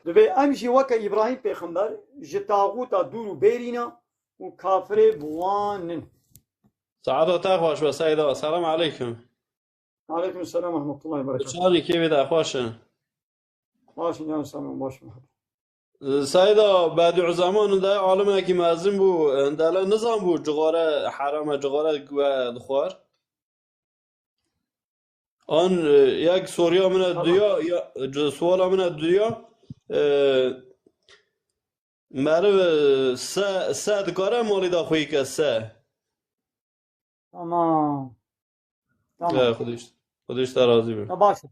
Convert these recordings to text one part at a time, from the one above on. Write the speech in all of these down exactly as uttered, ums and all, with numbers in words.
Divê em jî weke Îbrahîm pêxember ji taxûta dûr û bêrî ne û kafirê bi wan nin. Saeta te xweş be Seyda. Selam aleykum. Aleykum selam ve rahmetullahi ve berekatuhu. Çarî kêvê te xweş e. Baş in ya Sami, baş in. Seyda, Bediüzzaman hindê alimekî mezin bû, hindê nizan bû cixare heram e, cixare we dixwar. An, e, yek soruya min e Tamam. duya, ya, c-, suala min e duya, e, meriv, e, se, se dikare malê da xweyî ke se? Tamam. Tamam. E, Xwedê ji, Xwedê ji te razî be. Ya baş e.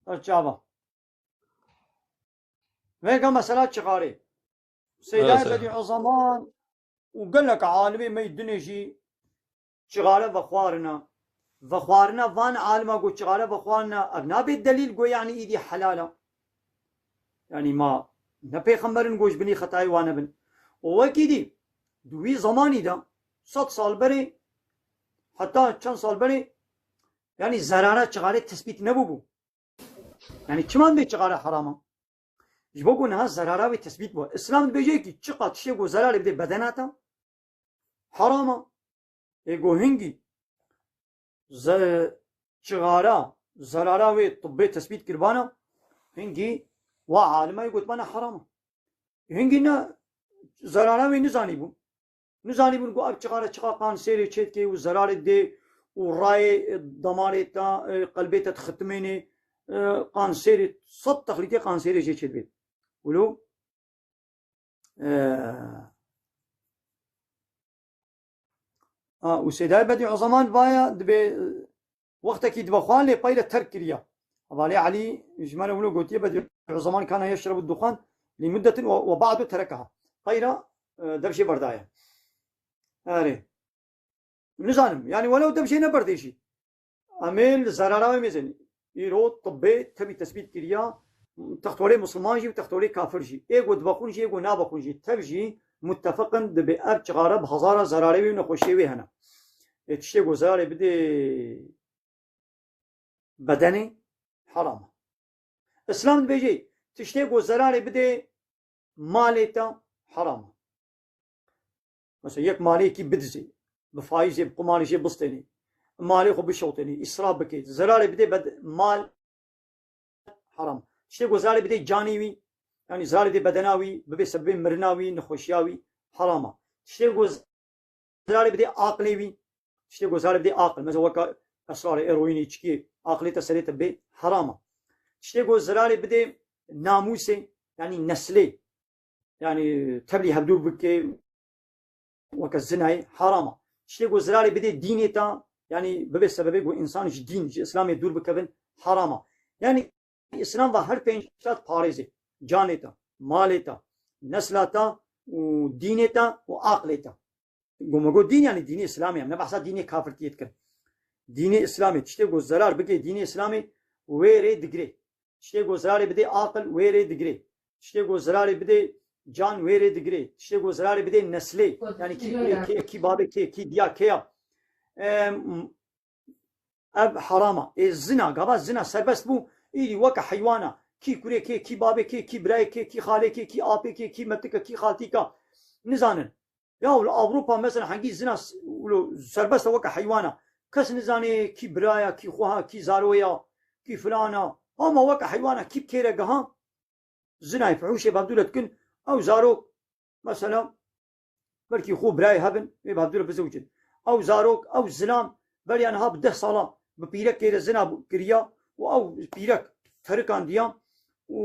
Ev çava. Vêga mesela çixarê. Seydayê Mesela. Bediüzzaman û gelek alimê me yê dinê jî çixare vexwarina. Vexwarina van alima ku çixare vexwarina, ev nabe delîl ku yanî îdî helal e. Yanî ma ne pêxember in ku ji binî xetayê wan nebin. Û wekî dî, di wî zemanî de, sed sal berê, heta çend sal berê, yanî zerara çixarê tespît nebûbû. Yanî çima bê çixare heram e? Ji bo ku niha zerara wê tespît bû. Îslam dibêje ki çiqa tiştê ku zerarê bidê bedena te, heram e. Ê ku hingî ze-, çixara, zerara wê tibbê tespît kiribana, hingî wa alima yê gotibana heram e. Hingî ne, zerara wê nizanîbûn. Nizanîbûn ku ev çixare çiqa kanserê çêdikê û zerarê dê û rayê damarê te, e, qelbê te dixitimênê, e, kanserê, sed texlîtê kanserê jê çêdibê. Wilo, e, a, û Seydayê Bediüzzaman vaya dibê, e, wextekî dibe xwe lê peyre terk kiriya. Hevalê Elî ji me re wilo gotiye, Bediüzzaman kana yeşrebu duxan li muddetin ve, ve ba'du terekeha. Peyra, e, dev jê berdaye. Erê. Nizanim, yanî welew dev jê neberdê jî. Em ê li zerara wê mêzin. Îro tibbê tevî tespît kiriya, textorê misilman jî û textorê kafir jî. Ê ku dibexwin jî, ê ku nabexwin jî, tev jî muttefeqin dibê ev çixare bi hezara zerarê wê û nexweşiyê wê hene. Ê tiştê ku zerarê bidê bedenê, heram e. Îslam dibêje, tiştê ku zerarê bidê malê te, heram e. Mesela yek malêkî bidizê, bi faîzê, bi qumarê jê bistênê, malê xwe bişewtênê, îsraf bike, zerarê bidê bed-, mal, heram. Tiştê ku zerarê bidê canê wî, yanî zerarê bidê bedena wî, bibe sebebê mirina wî, nexweşiya wî, heram e. Tiştê ku zerarê bidê aqilê wî, tiştê ku zerarê bidê aqil, mesela weka esrarê, eroînê, çikiyê, aqilê te serê te bê, heram e. Tiştê ku zerarê bidê namûsê, yanî neslê, yanî tevlî hevdû bike, weke zinayê, heram e. Tiştê ku zirarê bidê dînê te, yanî bibe sebebê ku însan ji dîn, ji Îslamê dûr bikevin, heram e. Yanî Îslam ve her pênc tişta diparêzê. Canê te, malê te, nesla te û dînê te û aqlê te. Ku me got dîn, yanî dînê Îslamê, em ne behsa dînê kafirtiyê dikin. Dînê Îslamê, tiştê ku zerar bike dînê Îslamê, wê rê digirê. Tiştê ku zerarê bidê aqil wê rê digirê. Tiştê ku zerarê bidê can wê rê digirê. Tiştê ku zerarê bidê neslê. Yanî kî kurê kê, kî babê kê, kî diya kê ya. Em, ev herama. Ê zina, gava zina serbest bû. Îdî weke heywana. Kî kurê kê, kî babê kê, kî birayê kê, kî xalê kê, kî apê kê, kî metika, kî xaltîka. Nizanin. Ya li Ewropa mesela hengî zina s-, wilo serbest e weke heywana. Kes nizanê kî biraya, kî xweha, kî zaroya, kî filana. Ama weke heywana kî bi kêre giha zinayê fihûşê bavdûre dikin. Ew zarok mesela belkî xwe birayê hebin, wê bavdûre bizewicin. Ew zarok, ew zilam beriya niha bi deh sala bi pîrekê re zina bû-, kiriya û ew pîrek terikandiya û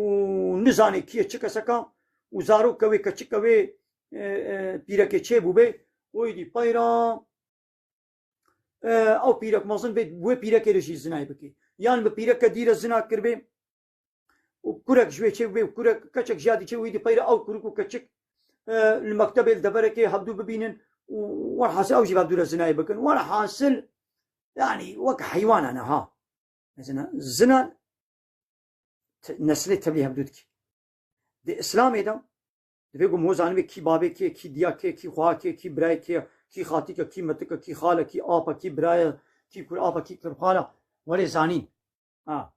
nizanê kî ye çi keseka û zarok ke wê keçik ke wê e, e, pîrekê çêbûbe, û êdî peyra, e, ew pîrek mezin vê, wê pîrekê re jî zinayê bike. Yan bi pîreke dî re zina kiribe û kurek ji wê çêbûbe û kurek, keçek ji ya dî çêbû, êdî peyra ew kurik û keçik, e, li mektebê, li deverekê hevdû bibînin û werhasil ew jî hevdû re zinayê bikin. Werhasil, yanî wek heywana ne ha. Mesela zina te-, neslê tevlî hevdû dikî. Di Îslamê de divê ku mo zanibê kî babê kê, kî diya kê, kî xweha kê, kî birayê kê, kî xatîke, kî metike, kî xale, kî apa, kî biraya, kî kurapa, kî kurxala, werê zanîn. Ha.